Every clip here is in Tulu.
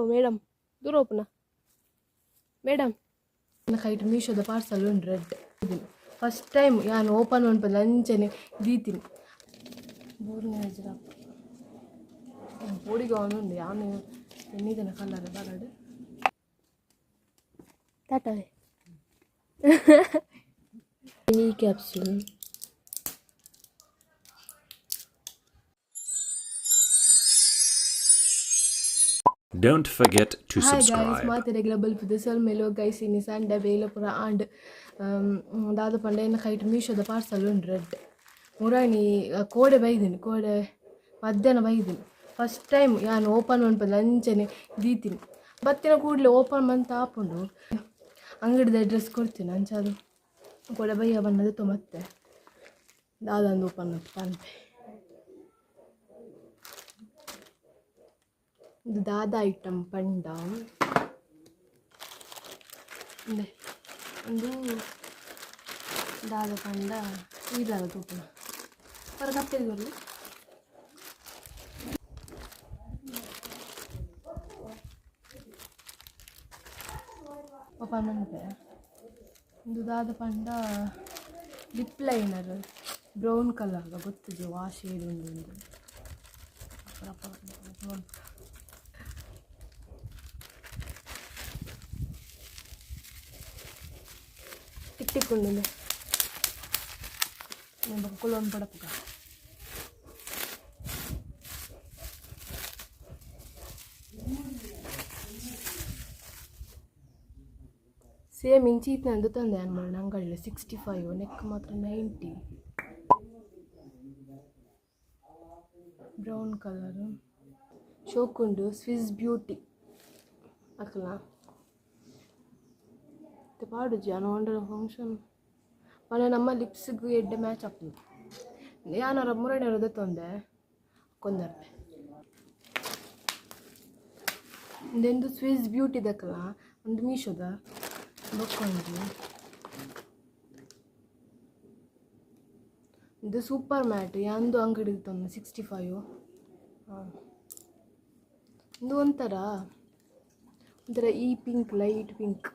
ಹಲೋ ಮೇಡಮ್, ದೂರ ಓಪನ ಮೇಡಮ್. ಕೈಟ್ ಮೀಶೋದ ಪಾರ್ಸಲ್ ಉಂಡು ರೆಡ್. ಫಸ್ಟ್ ಟೈಮ್ ಯಾನ್ ಓಪನ್ ಮನ್ಪದ ಅಂಚನೆ ದೀತೀನಿ. ಬೂರ್ನ ಜಿರಾಪ್ ಪೋಡಿಗೆ ಉಂಡು. ಯಾನ್ ಎನ್ನಿದನ ಕಲರ್ ಬರಡ್ ಟಾಟಾ. ಈ capsule. Don't forget to hi guys. Subscribe. ಮಾತೆರೆಗ್ಲ ಬಲ್ಪುದ ಸೊಲ್ಮೆಲು ಗೈಸ್. ಇನಿ ಸಂಡೆ, ಬೇಲೆ ಪೂರ ಆಂಡ್. ದಾದ ಪಂಡ, ಎನ್ನ ಕೈಟ್ ಮೀಶೋದ ಪಾರ್ಸಲ್ ಉಂಡು ರೆಡ್. ಮುರಾಣಿ ಕೋಡೆ ಬೈದಿನಿ, ಕೋಡೆ ಮಧ್ಯಾಹ್ನ ಬೈದಿನಿ. ಫಸ್ಟ್ ಟೈಮ್ ಯಾನ್ ಓಪನ್ ಮನ್ಪದ ಅಂಚನೆ ದೀತೀನಿ. ಬತ್ತಿನ ಕೂಡಲೇ ಓಪನ್ ಮಂತ ಆಪುಂಡು. ಅಂಗಡಿದ ಅಡ್ರೆಸ್ ಕೊಡ್ತೀನಿ. ಅಂಚ ಅದು ಕೋಡೆ ಬಯ್ಯ ಬನ್ನದ ಮತ್ತೆ ದಾದಂದು ಓಪನ್ ಪನ್ಪೆ. ಇದು ದಾದ ಐಟಮ್ ಪಂಡ ಉಂದೆ ಒಂದು ದಾದ ಪಂಡ ಈದಾದ ತೂಪುನ ಹೊರ ಕತ್ತೆಗೆ ಬರಲಿ. ಓಪನ್ ಮನ್ಪೆ. ಒಂದು ದಾದ ಪಂಡ ಲಿಪ್ ಲೈನರ್, ಬ್ರೌನ್ ಕಲರ್. ಗೊತ್ತಿದೆ ವಾ ಶೇಡ್ ಉಂಡು ಒಂದು. ಅಪ್ಪ ಅಪ್ಪ. ಟಿಕ್ ಟಿಕ್ ಉಂಡು. ಬೊಕ್ಕ ಕುಲೊಂದು ಪಡಪುಗ. ಸೇಮ್ ಇಂಚಿ ಇತ್ತು ತಂದೆ ಅನ್ ಮಾಡೋಣ. ಅಂಗಡಿಯಲ್ಲಿ 65, ನೆಕ್ ಮಾತ್ರ 90. ಬ್ರೌನ್ ಕಲರ್ ಶೋಕುಂಡು. ಸ್ವಿಸ್ ಬ್ಯೂಟಿ ಅಕ್ಲ ಪಾಡುಜಿ ಅನ ಒಂಡರ ಫಂಕ್ಷನ್ ಮನೆ ನಮ್ಮ ಲಿಪ್ಸ್ಗ್ ಎಡ್ಡೆ ಮ್ಯಾಚ್ ಆಪುಂಡು. ಯಾನರ ಮುರಣಿಯರ ತೊಂದೆ ಕೊಂದರ್ಪೆ. ಇಂದೆಂದು ಸ್ವಿಸ್ ಬ್ಯೂಟಿ ದಕ್ಕಲ ಒಂದು ಮೀಶೋದ ಬೊಕ್ಕೊಂಜಿ. ಇದು ಸೂಪರ್ ಮ್ಯಾಟ್, ಯಾಂದು ಅಂಗಡಿ ತಂದು 65. ಹಾಂ, ಇದು ಒಂಥರ ಒಂಥರ ಈ ಪಿಂಕ್, ಲೈಟ್ ಪಿಂಕ್.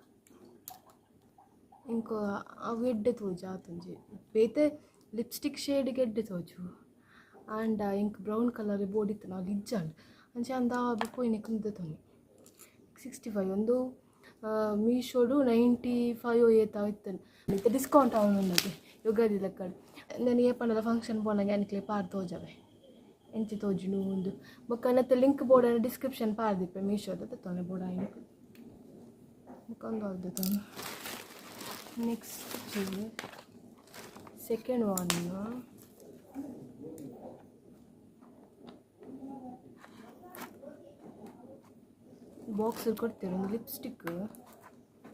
ಇಂಕ ಅವು ಎಡ್ಡೆ ತೋಜು ಆತೊಂಜಿ ಬೇತೆ ಲಿಪ್ಸ್ಟಿಕ್ ಶೇಡ್ಗೆ ಎಡ್ಡೆ ತೋಜು. ಆಂಡ ಇಂಕ್ ಬ್ರೌನ್ ಕಲರ್ ಬೋಡಿತ್ತು ನಾವು ಇಜ್ಜಾಂಡ್. ಅಂಚ ಅಂದ ಪೋಯಿನ ಕುಂದ 65. ಒಂದು ಮೀಶೋಡು 95 ಏತ ಇತ್ತು. ಇತ್ತೆ ಡಿಸ್ಕೌಂಟ್ ಆವೊಂದುಂಡತೆ ಯುಗಾದಿ ಲೆಕ್ಕಡ್. ನಾನು ಏಪಂಡಲ ಫಂಕ್ಷನ್ ಪೋನಗ ಅನಿಕ್ಲೆ ಪಾರ್ ತೋಜವೆ, ಎಂಚ ತೋಜುಂಡು ಉಂದು. ಬೊಕ್ಕ ನೆತ್ತ ಲಿಂಕ್ ಬೋರ್ಡ್ ಡಿಸ್ಕ್ರಿಪ್ಷನ್ ಪಾರ್ದಿಪ್ಪೆ ಮೀಶೋದ ತತ್ತೊನೆ ಬೋರ್ಡ್. ಬೊಕ್ಕ ಒಂದು ಅರ್ಧ. Next second one box ಕೊಡ್ತೇವೆ. ಒಂದು ಲಿಪ್ಸ್ಟಿಕ್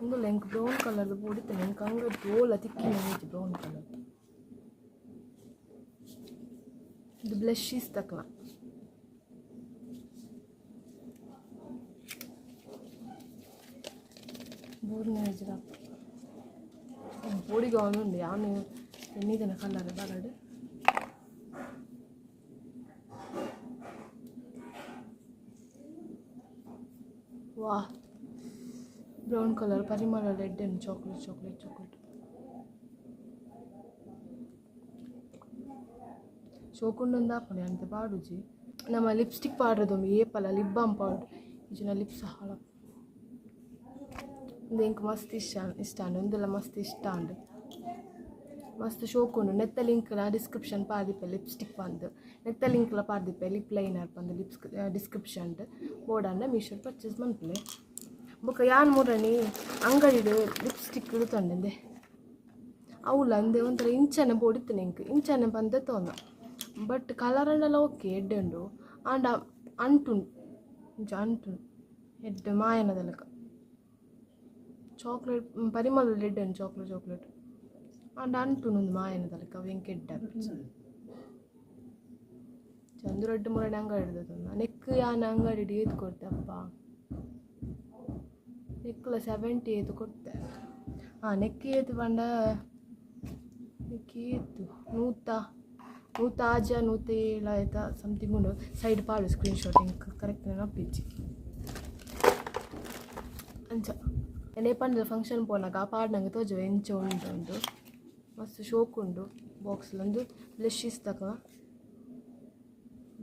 ಒಂದು ಎಂಕ್ ಬ್ರೌನ್ ಕಲರ್ ಬೋಡಿತ್ತೇನೆ. ಎಂಕ್ ಅಂಗಡಿ ಓಲ ತಿಕ್ಕಿನ ಬ್ರೌನ್ ಕಲರ್. ಇದು ಬ್ಲಷೀಸ್ ತಕ್ಲ. ಬೂರ್ನ ಜಿರಾಪ್ ಪೋಡಿಗೆ ಉಂಡು. ಯಾನ್ ಎನ್ನಿದನ ಕಲರ್ ಬರಡ್. ವಾ, ಬ್ರೌನ್ ಕಲರ್ ಪರಿಮಳ red and chocolate chocolate chocolate. ಶೋಕುಂಡೊಂದು ಆಪುಂಡು ಅಂತೆ ಪಾಡುಜಿ. ನಮ್ಮ ಲಿಪ್ಸ್ಟಿಕ್ ಪಾಡ್ರದೊಂದು ಏಪಲ ಲಿಪ್ ಬಾಮ್ ಪಾಡು ಇಜಿನ ಲಿಪ್ಸ್ ಹಾಳ. ಉಂದು ಎಂಕ್ ಮಸ್ತ್ ಇಷ್ಟ ಇಷ್ಟ ಆಂಡ್. ಉಂದೆಲ್ಲ ಮಸ್ತ್ ಇಷ್ಟ ಆಂಡ್, ಮಸ್ತ್ ಶೋಕುಂಡು. ನೆತ್ತ ಲಿಂಕ್ಲ ಡಿಸ್ಕ್ರಿಪ್ಷನ್ ಪಾದಿಪ್ಪೆ. ಲಿಪ್ಸ್ಟಿಕ್ ಪಂದ್ ನೆತ್ತ ಲಿಂಕ್ಲ ಪಾದಿಪ್ಪೆ. ಲಿಪ್ ಲೈನರ್ ಪಂದ್ ಲಿಪ್ಸ್ ಡಿಸ್ಕ್ರಿಪ್ಷನ್ ಬೋಡಾಂಡ ಮೀಶೋ ಪರ್ಚೇಸ್ ಮನ್ಪುಲೆ. ಬೊಕ್ಕ ಯಾನ್ ಮುರಣಿ ಅಂಗಡಿಡ್ ಲಿಪ್ಸ್ಟಿಕ್ ತಂಡೆ ಅವುಲ ಅಂದೆ ಒಂಥರ ಇಂಚನೆ ಬೋಡಿತ್ತು ಎಂಕ್. ಇಂಚನೆ ಪಂದೆ ತೋಂದ. ಬಟ್ ಕಲರ್ ಅಂಡಲ ಓಕೆ, ಎಡ್ಡೆ ಉಂಡು. ಆಂಡ ಅಂಟುಂಡು, ಇಂಚ ಅಂಟುಂಡು ಎಡ್ಡೆ ಮಾಯನದ ಲೆಕ್ಕ. ಚಾಕ್ಲೇಟ್ ಪರಿಮಳ ಎಡ್ಡೆ ಉಂಡು, ಚಾಕ್ಲೇಟ್ ಚಾಕ್ಲೇಟ್. ಆಂಡ ಅಂಟುಂಡು ಒಂದು ಮಾಯನದ ಲೆಕ್ಕ. ಅವು ಎಂಕ್ ಎಡ್ಡೆ. ಚಂದು ರಡ್ಡ್ ಮುರಣಿ ಅಂಗಡಿ ತಂದ. ನೆಕ್ ಯಾನ್ ಅಂಗಡಿ ಏತ್ ಕೊರ್ತೆ ಅಪ್ಪ? ನೆಕ್ಲ 70 ಏತ್ ಕೊರ್ತೆ. ಹಾಂ, ನೆಕ್ ಏತ್ ಪಂಡ, ನೆಕ್ ಏತ್ ನೂತ 106 107 ಆಯ್ತಾ ಸಮಥಿಂಗ್ ಉಂಡು. ಸೈಡ್ ಪಾಡು ಸ್ಕ್ರೀನ್ ಶಾಟ್. ಎಂಕ್ ಕರೆಕ್ಟ್ ನೆನಪಿಜ್ಜಿ. ಅಂಚ ಎನೆ ಪಂಡ ಫಂಕ್ಷನ್ ಪೋನಾಗ ಪಾಡ್ನಂಗೆ ತೋಜುವೆ ಎಂಚ ಉಂಡು ಉಂದು ಮಸ್ತ್ ಶೋಕ್ ಉಂಡು ಬಾಕ್ಸ್ ಒಂದು ಬ್ಲಷ್ ತಕ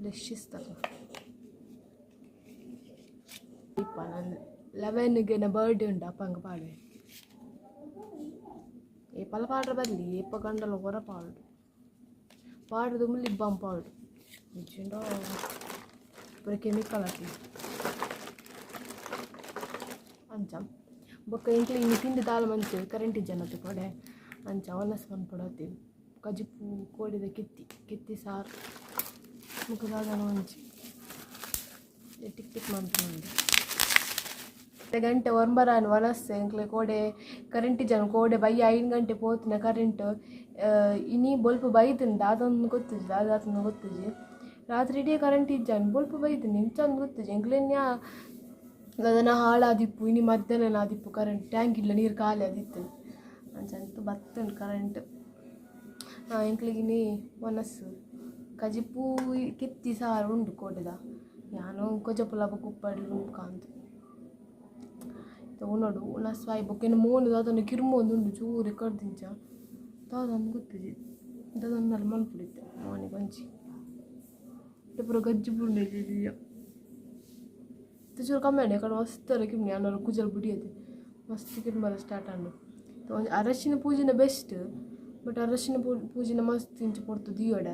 ಬ್ಲಷ್ ತಕ ಇಪ್ಪ ನಾನು 11ಗೆ ನ ಬರ್ಡೇ ಉಂಡು ಅಪ್ಪಂಗ ಪಾಡುವೆ ಏಪಲ ಪಾಡ್ರ ಬರಲಿ ಏಪ ಗಂಡಲ ಹೊರ ಪಾಡು ಪಾಡುದು ಲಿಪ್ ಬಾಮ್ ಪಾಡು ನಿಜಂಡ ಪೂರ ಕೆಮಿಕಲ್ ಆತಿ ಅಂಚ ಬೊಕ್ಕ ಎಂಕ್ಲೆ ಇನಿ ತಿಂಡಿ ದಾಲ ಮಂಚೆ ಕರೆಂಟ್ ಇಜ್ಜನತ್ತು ಕೊಡೆ ಅಂಚ ಒನಸ್ ಮನ್ಪೊಡತಿ ಕಜಿಪು ಕೋಡಿದ ಕೆತ್ತಿ ಕೆತ್ತಿ ಸಾರು ಮುಖ ದಾದನ ಒಂಜಿ ಟಿಕ್ ಟಿಕ್ ಮನ್ಪುಂಡು ಗಂಟೆ ಒಂಬರಾನ್ ವನಸ್ ಎಂಕ್ಲೆ ಕೋಡೆ ಕರೆಂಟ್ ಇಜ್ಜನ ಕೋಡೆ ಬಯ್ಯ 5 ಗಂಟೆ ಪೋತಿನ ಕರೆಂಟ್ ಇನಿ ಬೊಲ್ಪು ಬೈದುಂಡು ದಾದೊಂದು ಗೊತ್ತುಜಿ ದಾದಾತನ ಗೊತ್ತುಜಿ ರಾತ್ರಿ ಇಡೀ ಕರೆಂಟ್ ಇಜ್ಜಾನ್ ಬೊಲ್ಪು ಬೈದುಂಡು ಇಂಚಂದು ಗೊತ್ತುಜಿ ಎಂಕ್ಲೆನ್ಯಾ ದಾದನ ಹಾಳಾದಿಪ್ಪು ಇನಿ ಮಧ್ಯಾಹ್ನ ಆದಿಪ್ಪು ಕರೆಂಟ್ ಟ್ಯಾಂಕ್ ಇಲ್ಲ ನೀರು ಖಾಲಿ ಆದಿತ್ತು ಅಂಚಂತು ಬತ್ತುಂಡು ಕರೆಂಟ್ ಎಂಕ್ಲೆಗಿನಿ ವನಸ್ಸು ಕಜಿಪು ಕೆತ್ತಿ ಸಾರು ಉಂಡು ಕೋಡೆದ ಯಾನು ಕೊಜಪುಲ ಕುಪ್ಪಡ್ಲು ಕಾಂತು ಉನ್ನೋಡು ಉಣಸ್ ಆಯ್ ಬೊಕ್ಕ ಇನ್ನು ಮೋನು ದಾದನ ಕಿರ್ಮೊಂದು ಉಂಡು ಚೂರು ಕರ್ದಿಂಚ ದಾದೊಂದು ಗೊತ್ತಿಜಿ ದಾದೊಂದು ಮನ್ಪುಡಿತ್ತೆ ಮೋನಿಗೆ ಒಂಜಿ ಪೂರ ಗಜ್ಜಿ ಬುಂಡೆ ಚೂರು ಕಮ್ಮಿ ಆಂಡ್ ಯಾಕಂದ್ರೆ ಮಸ್ತ್ ಕಿಮ್ನಿ ಅನ್ನೋರು ಕುಜಲ್ ಬುಡಿಯದೆ ಮಸ್ತ್ ಕಿರ್ಮರ ಸ್ಟಾರ್ಟ್ ಆಂಡು ಒಂಜಿ ಅರಶಿನ ಪೂಜಿನ ಬೆಸ್ಟ್ ಬಟ್ ಅರಶಿನ ಪೂಜಿನ ಮಸ್ತ್ ಇಂಚ ಪೊರ್ತು ದಿಯೋಡ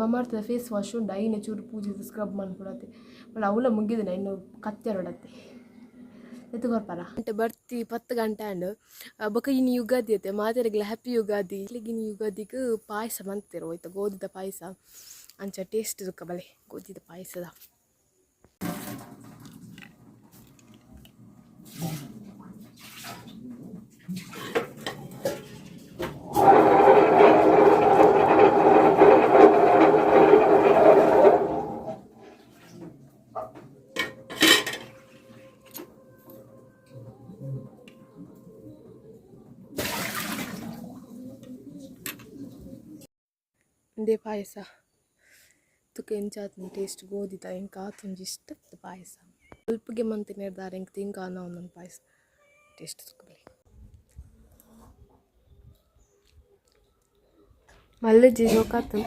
ಮಮಾರ್ತದ ಫೇಸ್ ವಾಶ್ ಉಂಡು ಐನೆ ಚೂರು ಪೂಜಿದ ಸ್ಕ್ರಬ್ ಮನ್ಪುಡತ್ತೆ ಬಟ್ ಅವಲ ಮುಗಿದಿನ ಇನ್ನು ಕತ್ತೆರೊಡತ್ತೆ ಎತ್ತು ಕೊರ್ಪರ ಗಂಟೆ ಬರ್ತಿ 10 ಗಂಟೆ ಆಂಡ್ ಬೊಕ ಇನಿ ಯುಗಾದಿ ಅತ್ತೆ ಮಾತೆರೆಗ್ಲ ಹ್ಯಾಪಿ ಯುಗಾದಿ ಇನಿ ಯುಗಾದಿಗೆ ಪಾಯಸ ಮಂತಿರು ಹೋಯ್ತು ಗೋಧಿದ ಪಾಯಸ ಅಂಚ ಟೇಸ್ಟ್ ದುಕ್ಕ ಬಲೆ ಗೋಧಿದ ಪಾಯಸದ ಇಂದೇ ಪಾಯಸ ತುಕ ಎಂಚಾತುಂಡು ಟೇಸ್ಟ್ ಗೋಧಿದ ಎಂಕ್ ಆತೊಂಜಿ ಇಷ್ಟ ಪಾಯಸ ಅಲ್ಪಗೆ ಮಂತಿನೆರ್ದಾರ್ ಎಂಕ್ ತಿಂಕ ಒಂದೊಂದು ಪಾಯಸ ಟೇಸ್ಟ್ ತುಕ ಬಲೆ ಮಲ್ಲೆಜ್ಜಿ ಜೋಕಾತು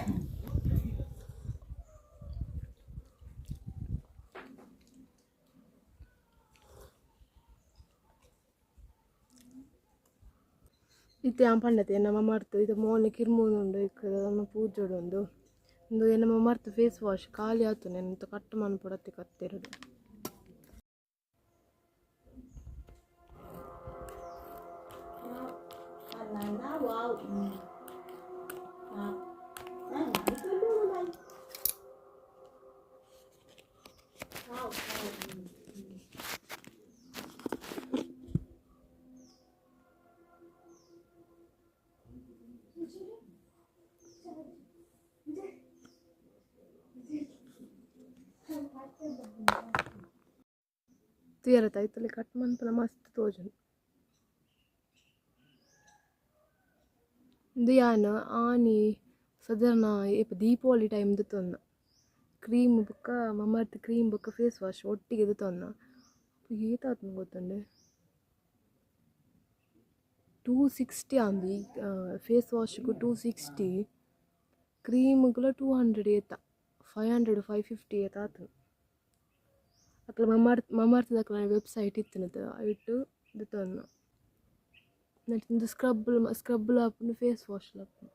ಇತ್ತೆ ಯಾನ್ ಪಂಡತೆ ಎನ್ನ ಮಮಾರ್ತ್ ಇತ್ತೆ ಮೋನೆ ಕಿರ್ಮೊಂದುಂಡು ಇಕ್ ದಾದನ ಪೂಜೊಡುಂದು ಉಂದು ಎನ್ನ ಮಮಾರ್ತ್ ಫೇಸ್ ವಾಶ್ ಖಾಲಿ ಆತುಂಡು ಎನ್ನ ಕಟ್ ಮನ್ಪೊಡತ್ತೆ ಕತ್ತೆರಡು ತೂಯರ ಐತಲೆ ಕಟ್ ಮನ್ಪುನ ಮಸ್ತ್ ತೋಜುಂಡು ಉಂದು ಯಾನ್ ಆನಿ ಸಾಧಾರಣ ಏಪ ದೀಪಾವಳಿ ಟೈಮ್ ದೆತ್ತೊನ್ನ ಕ್ರೀಮ್ ಬೊಕ್ಕ ಮಮರ್ತ್ ಕ್ರೀಮ್ ಬೊಕ್ಕ ಫೇಸ್ ವಾಶ್ ಒಟ್ಟಿಗೆ ದೆತ್ತೊನ್ನ ಏತ್ ಆತುಂಡು ಗೊತ್ತುಂಡೆ 260 ಆಂದ್ ಫೇಸ್ ವಾಶ್ಗ್ 260 ಕ್ರೀಮ್ಗುಲ 200 ಏತ 500 550 ಏತ ಆತುಂಡು ಅಕ್ಲ ಮಮಾರ್ತ್ ಮಮಾರ್ತ್ದಕ್ಲೆನ ವೆಬ್ಸೈಟ್ ಇತ್ತಿನತೆ ಐಟ್ ದೆತ್ತೊನ್ನ ನೆಟ್ ಉಂದು ಸ್ಕ್ರಬ್ ಸ್ಕ್ರಬ್ಲ ಆಪುಂಡು ಫೇಸ್ ವಾಶ್ಲ ಆಪುಂಡು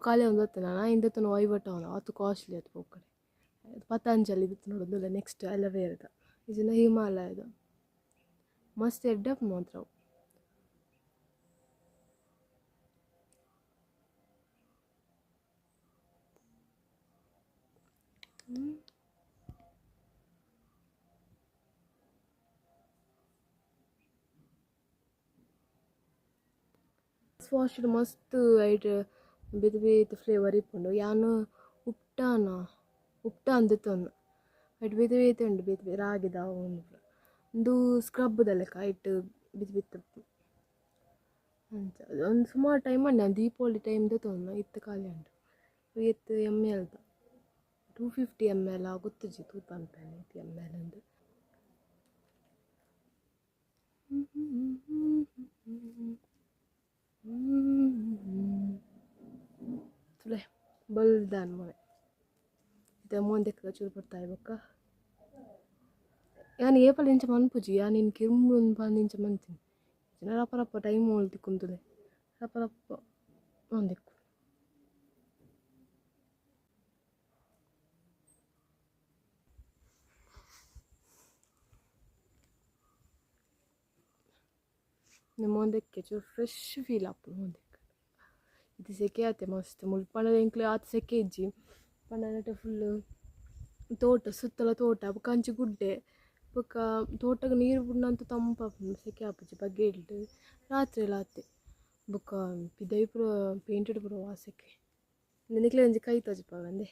ಖಾಲಿ ಒಂದತ್ತನ ಐನ್ ದೆತ್ತೊನ್ನ ವೈವಟ ಆತು ಕಾಸ್ಟ್ಲಿ ಆತು ಪೋಕಡೆ ಪತಂಜಲಿ ದೆತ್ತೊನೊಡು ನೆಕ್ಸ್ಟ್ ಅಲೋವೆರಾದ ಇಜ್ಜಿಂಡ ಹಿಮಾಲಯದ ಮಸ್ತ್ ಎಡ್ಡೆ ಆಪುಂಡು ಮಾತ್ರ ಅವು. ಫೇಸ್ ವಾಶ್ ಮಸ್ತ್ ಐಟ್ ಬೇತೆ ಬೇತೆ ಫ್ಲೇವರ್ ಇಪ್ಪುಂಡು ಯಾನ್ ಉಪ್ಟಾನ ಉಪ್ಟಾನ್ ದೆತ್ತೊನ್ನ ಐಟ್ ಬೇತೆ ಬೇತೆ ಉಂಡು ಬೇತೆ ಬೇತೆ ರಾಗಿದ ಅವು ಉಂದು ಪೂರ ಉಂದು ಸ್ಕ್ರಬ್ದ ಲೆಕ್ಕ ಐಟ್ ಬೇತೆ ಬೇತೆ ಅಂಚ ಒಂಜಿ ಸುಮಾರು ಟೈಮ್ ಆಂಡ್ ಯಾನ್ ದೀಪಾವಳಿ ಟೈಮ್ ದೆತ್ತೊನ್ನ ಇತ್ತೆ ಖಾಲಿ ಆಂಡ್ ಏತ್ ಎಮ್ ಎಲ್ ದ 250 ಎಮ್ ಎಲ್ ಆ ಗೊತ್ತುಜಿ ತೂದು ಪನ್ಪೆನೆ ಏತ್ ಎಮ್ ಎಲ್ ಇಂದ್. ಬಲ್ದಾನ್ ಮೋನೆ ಇತ್ತೆ ಮೋಂದೆಕ್ ಚೂರು ಪೊರ್ತಾಯಿ ಬೊಕ್ಕ ಯಾನ್ ಏಪಲ ಇಂಚ ಮನ್ಪುಜಿ ಯಾನ್ ಇನ್ ಕಿರ್ಂಬುನು ಪಂದ್ ಇಂಚ ಮಂತಿನಿ ಇಜ್ಜಿಂಡ ರಪ ರಪ ಟೈಮ್ ಓಲು ತಿಕ್ಕುಂತುಲೆ ರಪ ರಪ ಮಂದೆಕ್ಕು ಮೋಂದೆಕ್ಕೆ ಚೂರು ಫ್ರೆಶ್ ಫೀಲ್ ಆಪುಂಡು ಮೋಂದೆಕ್ ಇತ್ತೆ ಸೆಕೆ ಆತೆ ಮಸ್ತ್ ಮುಲ್ಪ ಪಂಡ ಎಂಕ್ಲೆ ಆತ್ ಸೆಕೆ ಇಜ್ಜಿ ಪಂಡ ನೆಟೆ ಫುಲ್ ತೋಟ ಸುತ್ತಲ ತೋಟ ಬೊಕ ಅಂಚಿ ಗುಡ್ಡೆ ಬೊಕ ತೋಟಗ್ ನೀರು ಬುಡ್ನಂತ ತಂಪಾಪುಂಡು ಸೆಕೆ ಆಪುಜಿ ಪಗೆಲ್ಡ್ ರಾತ್ರೆಲ ಆತೆ ಬೊಕ ಪಿದಯಿ ಪೂರ ಪೇಂಟೆಡ್ ಪೂರ ವಾ ಸೆಕೆ ನಿಕ್ಲೆ ಒಂಜಿ ಕೈ ತೋಜಿಪಾವಂದೆ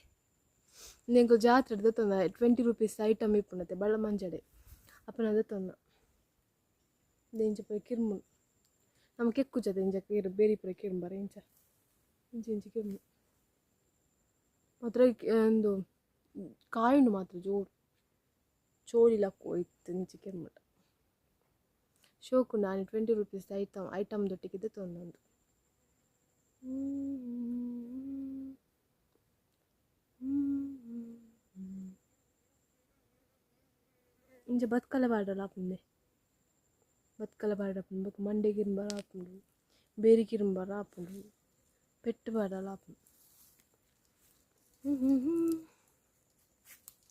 ಉಂದು ಎಂಕುಲು ಜಾತ್ರೆಡ್ ದೆತ್ತೊಂದ 20 ರೂಪೀಸ್ ಐಟಮ್ ಇಪ್ಪುಂಡತೆ ಬಳ್ಳಮಂಜಡೆ ಅಪನ ದೆತ್ತೊಂದ ಇಂಚ ಪೂರ ಕಿರ್ಮುನು ನಮ ಕೆಕ್ಕುಜತೆ ಇಂಚ ಕಿರು ಬೇರಿ ಪೂರ ಕಿರ್ಂಬರ ಇಂಚ ಇಂಚ ಇಂಚ ಕಿರ್ಮು ಮಾತ್ರ ಉಂದು ಕಾಯುಂಡು ಮಾತ್ರ ಜೋರು ಚೋಲಿ ಲಕ್ಕು ಇತ್ತು ಇಂಚ ಕಿರ್ಮುಂಡ ಶೋಕುಂಡು ಆನಿ 20 ರೂಪೀಸ್ ಐಟಮ್ ಐಟಮ್ ದೊಟ್ಟಿಗೆ ದೆತ್ತೊಂದ ಉಂದು ಇಂಚ ಬತ್ಕಲ ಪಾಡಲ ಆಪುಂಡೆ ಬತ್ಕಲ ಪಾಡಪುಂಡು ಬೊಕ ಮಂಡೆ ಕಿರ್ಂಬರ ಆಪುಂಡು ಬೇರಿ ಕಿರ್ಂಬರ ಆಪುಂಡು ಪೆಟ್ಟ್ ಪಾಡಲ ಆಪುಂಡು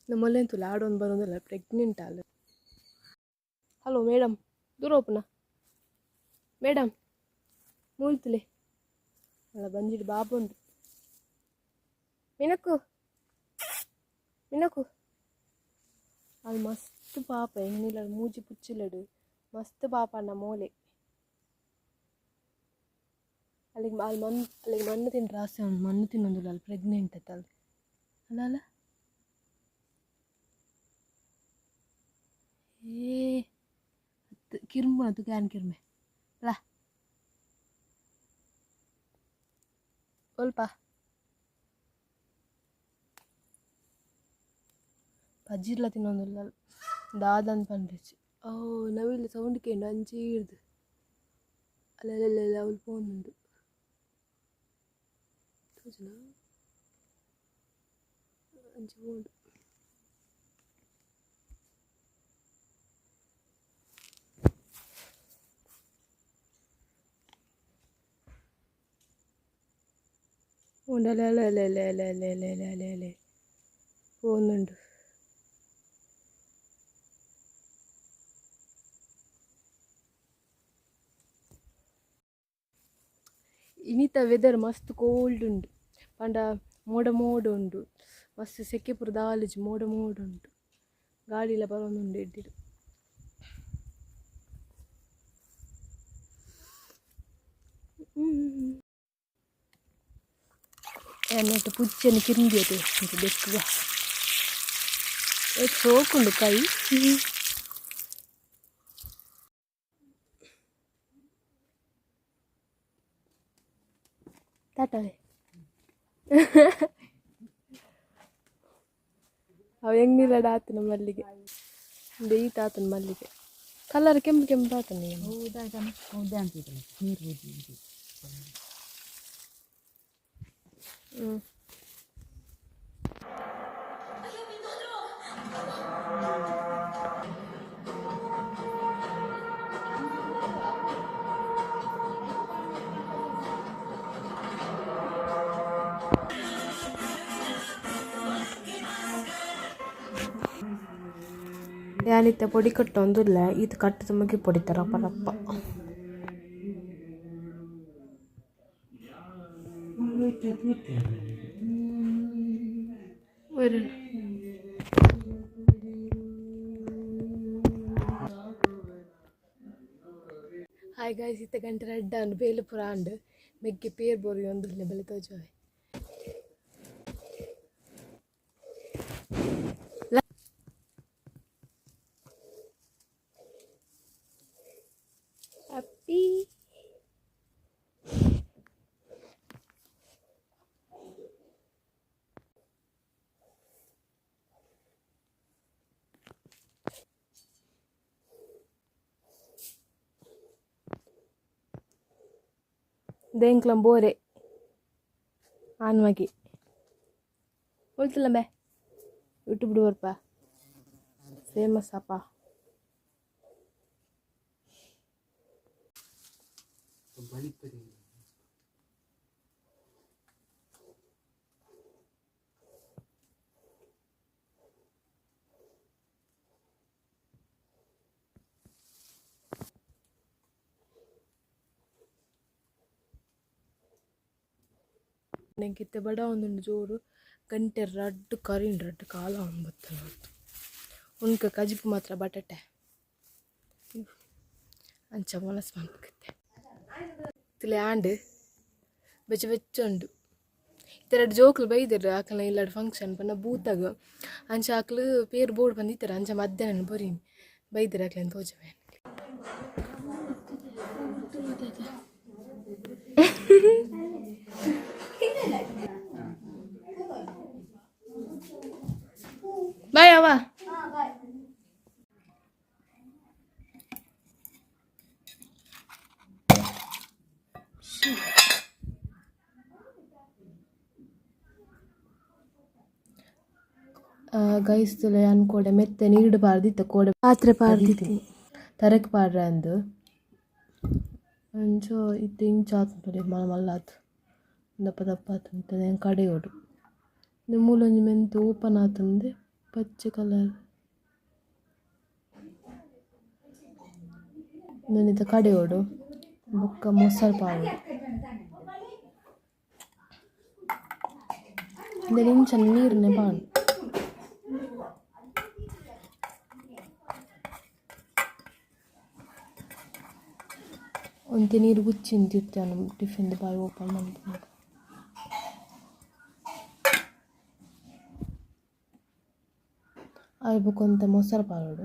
ನಮ್ಮಲ್ಲೇನು ತುಲೆ ಆಡೊಂದು ಬರೋದಿಲ್ಲ ಪ್ರೆಗ್ನೆಂಟ್ ಆಲ್. ಹಲೋ ಮೇಡಮ್ ದೂರ ಓಪುನ ಮೇಡಮ್ ಮೂಲ್ತುಲೆ ಅಲ್ಲ ಬಂಜಿಡ್ ಬಾಬುಂಡು ಮಿನಕು ಮಿನಕು ಅದು ಮಸ್ತ್ ಪಾಪ ಎಂಗಿಲ್ಲ ಮೂಜಿ ಪುಚ್ಚಿಲಡು ಮಸ್ತ್ ಪಾಪ ಅಣ್ಣ ಮೋಲೆ ಅಲ್ಲಿಗೆ ಅಲ್ಲಿ ಮಣ್ಣು ಅಲ್ಲಿಗೆ ಮಣ್ಣು ತಿಂದ್ರೆ ಆಸೆ ಉಂಟು ಮಣ್ಣು ತಿನ್ನೊಂದಿಲ್ಲ ಅಲ್ಲಿ ಪ್ರೆಗ್ನೆಂಟ್ ಆಯ್ತು ಅಲ್ಲಿ ಅಲ್ಲ ಅಲ್ಲ ಏ ಕಿರ್ಮು ಅದು can ಕಿರ್ಮೆ ಅಲ್ಲ ಒಲ್ಪ ಪಜ್ಜಿರ್ಲ ತಿನ್ನೊಂದಿಲ್ಲ ದಾದನ್ ಪನ್ಪಿಚ್ಚಿ ಓ ನವಿಲು ಸೌಂಡ್ ಕೇಂಡು ಅಂಚಿ ಹಿಡ್ದು ಅಲ್ಲೆಲ್ಲ ಅವಳು ಪೋನುಂಡು ತೋಜುನ ಅಂಚಿ ಪೋಂಡು ಉಂಡಲೇ പോകുന്നുണ്ട്. ಇನಿತ ವೆದರ್ ಮಸ್ತ್ ಕೋಲ್ಡ್ ಉಂಡು ಪಂಡ ಮೋಡ ಮೋಡ ಉಂಡು ಮಸ್ತ್ ಸೆಕೆ ಪೂರ ದಾಲಿಜಿ ಮೋಡ ಮೋಡ ಉಂಟು ಗಾಳಿಲ ಬರೋದುಂಡು ಎಡ್ಡಿಡು. എന്നിട്ട് ಪುಚ್ಚೆನ್ ಕಿರ್ಂಬಿಯತೆ ಇಂಚ ದೆಕ್ಕುವ ಸೋಕುಂಡು ಕೈ. ಟಾಟಾವೆ ಅವು ಹೆಂಗಿಲ್ಲಡ ಆತನ ಮಲ್ಲಿಗೆ ಬೇಯ್ತ ಆತನ ಮಲ್ಲಿಗೆ ಕಲರ್ ಕೆಂಪು ಕೆಂಪು ಆತನ. ಹ್ಞೂ ಯಾನಿತ್ತೆ ಪೊಡಿ ಕಟ್ಟೊಂದುಲ್ಲೆ ಈತ್ ಕಟ್ಟುದು ಮುಗಿ ಪೊಡಿತ ರಪ್ಪ ರಪ್ಪ. ಹಾಯ್ ಗಾಯ್ಸ್, ಇತ್ತೆ ಗಂಟೆ ರಡ್ಡ್ ಆಂಡ್ ಬೇಲೆ ಪೂರ ಆಂಡ್ ಮೆಗ್ಗೆ ಪೇರ್ ಬೊರಿಯೊಂದುಲ್ಲೆ ಬಲೆ ತೋಜಾವೆ. ಹ್ಯಾಪಿ ದೇಂಕ್ಲಂ ಬೋರೆ ಆನ್ ಮಗೆ. ಒಲ್ತಲ್ಲ ಬೇ ಯೂಟ್ಯೂಬ್ ಬರ್ಪ ಫೇಮಸ್ ಅಪ್ಪ. ನೆಂಕಿತ್ತೆ ಬಡ ಒಂದುಂಡು ಜೋರು ಗಂಟೆ ರಡ್ಡು ಕರಿನ್ ರಡ್ಡು ಕಾಲ ಒಂಬತ್ತು ಉನ್ಕ ಕಜಿಪು ಮಾತ್ರ ಬಟಾಟೆ ಅಂಚ ಮನಸ್ಸು ಮನ್ಪುತ್ತೆ ತಿಲೆ ಆಂಡ್ ಬೆಚ್ಚ ಬೆಚ್ಚ ಉಂಡು. ಇತ್ತೆರಡು ಜೋಕ್ಲು ಬೈದೆರ್ ಆಕಲ್ನ ಇಲ್ಲಡ್ ಫಂಕ್ಷನ್ ಪಂಡ ಬೂತಗ್ ಅಂಚ ಆಕ್ಲು ಪೇರ್ ಬೋರ್ಡ್ ಬಂದಿತ್ತೆರ್ ಅಂಚ ಮಧ್ಯಾಹ್ನ ಬೊರಿನಿ ಬೈದೆರ್ ಅಕ್ಲೆನ್ ತೋಜವೆ. ಬಾಯ್ ಅವ. ಗೈಸ್ ಅನ್ಕೋಡೆ ಮೆತ್ತೆ ನೀಡು ಪಾರ್ದಿತ್ತ ಕೋಡೆ ಪಾತ್ರೆ ಪಾರ್ದಿತ್ತಿ ತರಕ್ ಪಾಡ್ರೆ ಅಂದು ಅಂಚ ಇತ್ತೆ ಇಂಚ ಆತುಂಡು ಮಲ್ಲ ಮಲ್ಲ ಆತು ದಪ್ಪ ದಪ್ಪ ಆತುಂಡು ಕಡೆಯೋಡು ಇಂದು ಮೂಲೊಂಜಿ ಮೆಂತೆ ಓಪನ್ ಆತುಂಡು ಪಚ್ಚೆ ಕಲರ್ ಉಂದೊಂಜಿ ಕಡೆಯೋಡು ಬೊಕ್ಕ ಮೊಸರು ಪಾಡೊಡು ಇಂದೆನ್ ಇಂಚ ನೀರ್ನೆ ಪಾಡೊಡು. ಒಂತೆ ನೀರು ಗುಚ್ಚಿಂದು ತಿರ್ತ್ಯಾನ ಟಿಫಿನ್ ಬಾಯಿ ಓಪನ್ ಮನ್ಪುನಗ. ಆಯ್ ಬೊಕ ಒಂತೆ ಮೊಸರು ಪಾಡೊಡು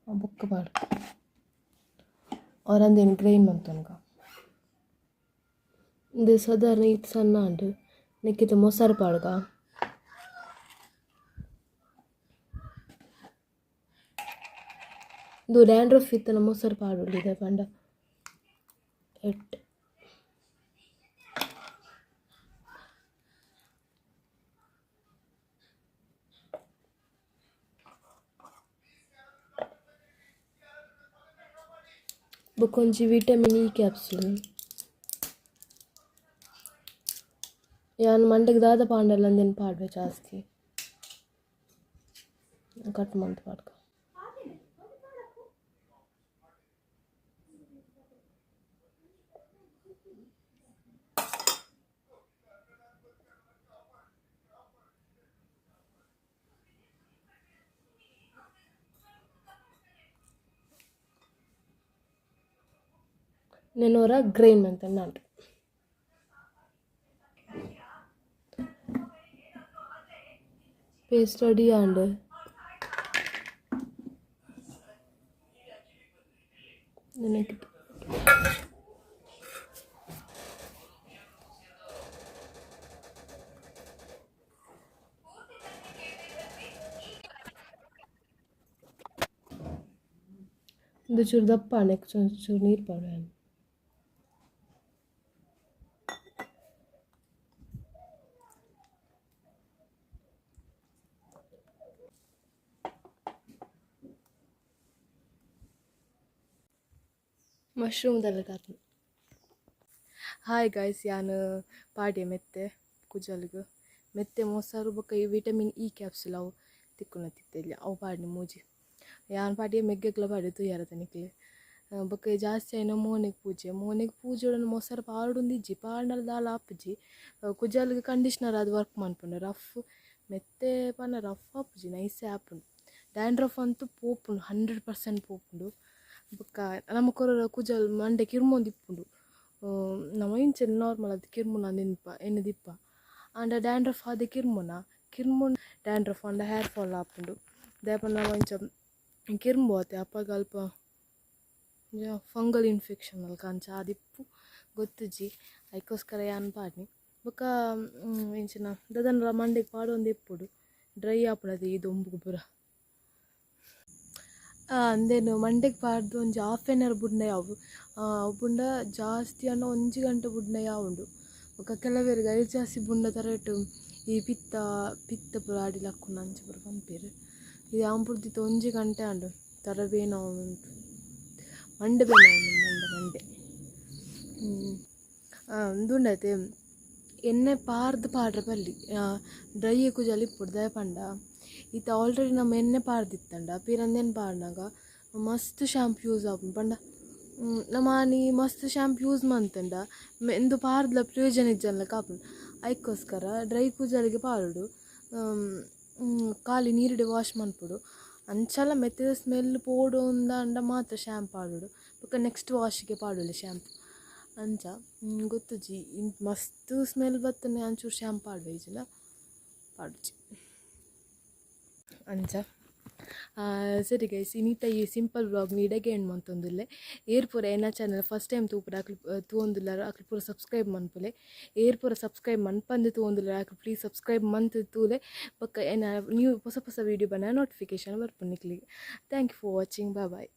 ಬೊಕ್ಕ ಪಾಡ್ ಒರಂದೇನ್ ಗ್ರೈಂಡ್ ಮಂತೊನ್ಗ. ಉಂದು ಸಾಧಾರಣ ಈತ್ ಸಣ್ಣ ಆಂಡ್ ನೆಕ್ಕ್ ಇತ್ತೆ ಮೊಸರು ಪಾಡ್ಗ. ಉಂದು ಡ್ಯಾಂಡ್ರಫ್ ಇತ್ತಿನ ಮೊಸರು ಪಾಡೊಲಿ ದಾಯೆ ಪಂಡ ಎಡ್ಡೆ. ಬೊಕೊಂಜಿ ವಿಟಮಿನ್ ಇ ಕ್ಯಾಪ್ಸೂಲ್. ಯಾನ್ ಮಂಡೆಗ್ ದಾದ ಪಾಂಡಲ ಉಂದೆನ್ ಪಾಡ್ವೆ ಜಾಸ್ತಿ ಕಟ್ ಮಂತ್ ಪಾಡ್ಕ. ನೆನ್ ಒರ ಗ್ರೈಂಡ್ ಮಂತೊಂದು ಪೇಸ್ಟ್ ರೆಡಿ ಆಂಡ್. ನೆನಕ್ ಉಂದು ಚೂರು ದಪ್ಪ ಆಂಡ್ ನೆಕ್ಕ್ ಚೂರು ನೀರು ಪಾಡ್ವೆ. ಮಶ್ರೂಮ್ ದ ಹಾಯ್ ಗೈಸ್, ಯಾನ್ ಪಾಡ್ಯ ಮೆತ್ತೆ ಕುಜಲ್ಗ್ ಮೆತ್ತೆ ಮೊಸರು ಬೊಕ್ಕ ಈ ವಿಟಮಿನ್ ಇ ಕ್ಯಾಪ್ಸುಲ್ ಅವು ತಿಕ್ಕುನ ತಿತ್ತೆಲ್ಲ ಅವು ಪಾಡ್ನಿ ಮೂಜಿ ಯಾನ್ ಪಾಡ್ಯ ಮೆಗ್ಗೆಗ್ಲ ಪಾಡ್ಯ ತೂಯರ ತನಿಕ್ಲೆ ಬೊಕ್ಕ ಜಾಸ್ತಿ ಆಯಿನ ಮೋನೆಗ್ ಪೂಜೆ ಮೋನೆಗ್ ಪೂಜೆ ಮೊಸರು ಪಾಡೊಂದಿಜ್ಜಿ ಪಾಡ್ಂಡಲ ದಾಲ ಆಪುಜಿ ಕುಜಲ್ಗ್ ಕಂಡೀಷ್ನರ್ ಆದ್ ವರ್ಕ್ ಮನ್ಪುಂಡು ರಫ್ ಮೆತ್ತೆ ಪಂಡ ರಫ್ ಆಪುಜಿ ನೈಸೇ ಆಪುಂಡು ಡ್ಯಾಂಡ್ರಫ್ ಅಂತೂ ಪೋಪುಂಡು 100% ಪೋಪುಂಡು ಬೊಕ್ಕ ನಮಕ್ ಒರ ಕುಜಲ್ ಮಂಡೆ ಕಿರ್ಮೊಂದಿಪ್ಪುಂಡು ನಮ ಇಂಚ ನಾರ್ಮಲ್ ಆದ್ ಕಿರ್ಮುನ ನೆನ್ಪ ಎನ್ನುದಿಪ್ಪ ಆಂಡ ಡ್ಯಾಂಡ್ರಫ್ ಆದ್ ಕಿರ್ಮುನ ಕಿರ್ಮುನ ಡ್ಯಾಂಡ್ರಫ್ ಆಂಡ ಹೇರ್ ಫಾಲ್ ಆಪುಂಡು ದಾಯೆ ಪಂಡ ನಮ ಇಂಚ ಕಿರ್ಂಬು ಅತೆ ಅಪಗ ಅಲ್ಪ ಫಂಗಲ್ ಇನ್ಫೆಕ್ಷನ್ ಅಲ್ಕ ಅಂಚ ಆದಿಪ್ಪು ಗೊತ್ತುಜಿ ಐಕೋಸ್ಕರ ಯಾನ್ ಪಾಡ್ನಿ ಬೊಕ್ಕ ಇಂಚಿನ ದಾದನಲ ಮಂಡೆಗ್ ಪಾಡೊಂದು ಇಪ್ಪೊಡು ಡ್ರೈ ಆಪುಂಡು ಅತೆ ಈ ದೊಂಬುಗು ಪೂರ ಅಂದೇನು ಮಂಡೆಗ್ ಪಾಡ್ದ್ ಒಂಜಿ ಹಾಫ್ ಆನ್ ಅವರ್ ಬುಡ್ಂಡ ಯಾವು ಬುಡ್ಂಡ ಜಾಸ್ತಿ ಆಂಡ ಒಂಜಿ ಗಂಟೆ ಬುಡ್ಂಡ ಯಾವುಂಡು ಬೊಕ್ಕ ಕೆಲವೆರ್ ಐರ್ ಜಾಸ್ತಿ ಬುಡ್ಂಡ ತರೆಟ್ ಈ ಪಿತ್ತ ಪಿತ್ತ ಪೂರ ಅಡಿ ಲಕ್ಕುನ ಅಂಚ ಪೂರ ಪನ್ಪೆರ್. ಯಾನ್ ಬುಡ್ದಿತ್ತೆ ಒಂಜಿ ಗಂಟೆ ಆಂಡ್. ತರೆ ಬೇನೆ ಆವೊಂದುಂಡು, ಮಂಡೆ ಬೇನೆ ಆವೊಂದುಂಡು, ಮಂಡೆ ಮಂಡೆ. ಉಂದುಂಡತೆ ಎಣ್ಣೆ ಪಾರ್ದ್ ಪಾಡ್ರೆ ಬಲ್ಲಿ, ಡ್ರೈ ಕೂಜಲ್ ಇಪ್ಪೊಡು. ದಾಯೆ ಪಂಡ ಇತ್ತೆ ಆಲ್ರೆಡಿ ನಮ ಎಣ್ಣೆ ಪಾಡ್ದಿತ್ತಂಡ ಪಿರ ಉಂದೆನ್ ಪಾಡ್ನಗ ಮಸ್ತ್ ಶ್ಯಾಂಪು ಯೂಸ್ ಆಪುಂಡು. ಪಂಡ ನಮ ಆನಿ ಮಸ್ತ್ ಶ್ಯಾಂಪು ಯೂಸ್ ಮಂತುಂಡ ಉಂದು ಪಾಡ್ದ್ಲ ಪ್ರಯೋಜನ ಇಜ್ಜಂದ್ಲೆಕ ಆಪುಂಡು. ಐಕೋಸ್ಕರ ಡ್ರೈ ಕೂಜಲ್ಗ್ ಪಾಡೊಡು, ಖಾಲಿ ನೀರುಡೆ ವಾಶ್ ಮನ್ಪೊಡು. ಅಂಚಲ ಮೆತ್ತದ ಸ್ಮೆಲ್ ಪೋಡು ಅಂದಾಂಡ ಮಾತ್ರ ಶ್ಯಾಂಪು ಪಾಡೊಡು. ಬೊಕ ನೆಕ್ಸ್ಟ್ ವಾಶ್ಗೆ ಪಾಡೊಲಿ ಶ್ಯಾಂಪು. ಅಂಚ ಗೊತ್ತುಜಿ, ಮಸ್ತ್ ಸ್ಮೆಲ್ ಬತ್ತುಂಡ ಒಂಚೂರು ಶ್ಯಾಂಪು ಪಾಡುವೆ, ಇಜ್ಜಿಂಡ ಪಾಡುಜಿ ಅಂಚ. ಸರಿ ಗೈಸ್, ಇನಿತ ಈ ಸಿಂಪಲ್ ವ್ಲಾಗ್ ಇಡೆಗೆ ಎಂಡ್ ಮಂತೊಂದುಲ್ಲೆ. ಏರ್ ಪೂರ ಎನ್ನ ಚಾನಲ್ ಫಸ್ಟ್ ಟೈಮ್ ತೂಪುರ ಅಕ್ಲು ತೂವೊಂದುಲ್ಲಾರ ಅಕ್ಲು ಪೂರ ಸಬ್ಸ್ಕ್ರೈಬ್ ಮನ್ಪುಲೆ. ಏರ್ ಪೂರ ಸಬ್ಸ್ಕ್ರೈಬ್ ಮನ್ಪಂದೆ ತೂವೊಂದುಲ್ಲಾರ ಅಕ್ಲು ಪ್ಲೀಸ್ ಸಬ್ಸ್ಕ್ರೈಬ್ ಮಂತ್ ತೂಲೆ. ಬೊಕ್ಕ ಎನ್ನ ನ್ಯೂ ಪೊಸ ಪೊಸ ವೀಡಿಯೋ ಬನ್ನಗ ನೋಟಿಫಿಕೇಶನ್ ಬರ್ಪುಂಡು ನಿಕ್ಲೆಗ್. Thank you for watching, bye bye.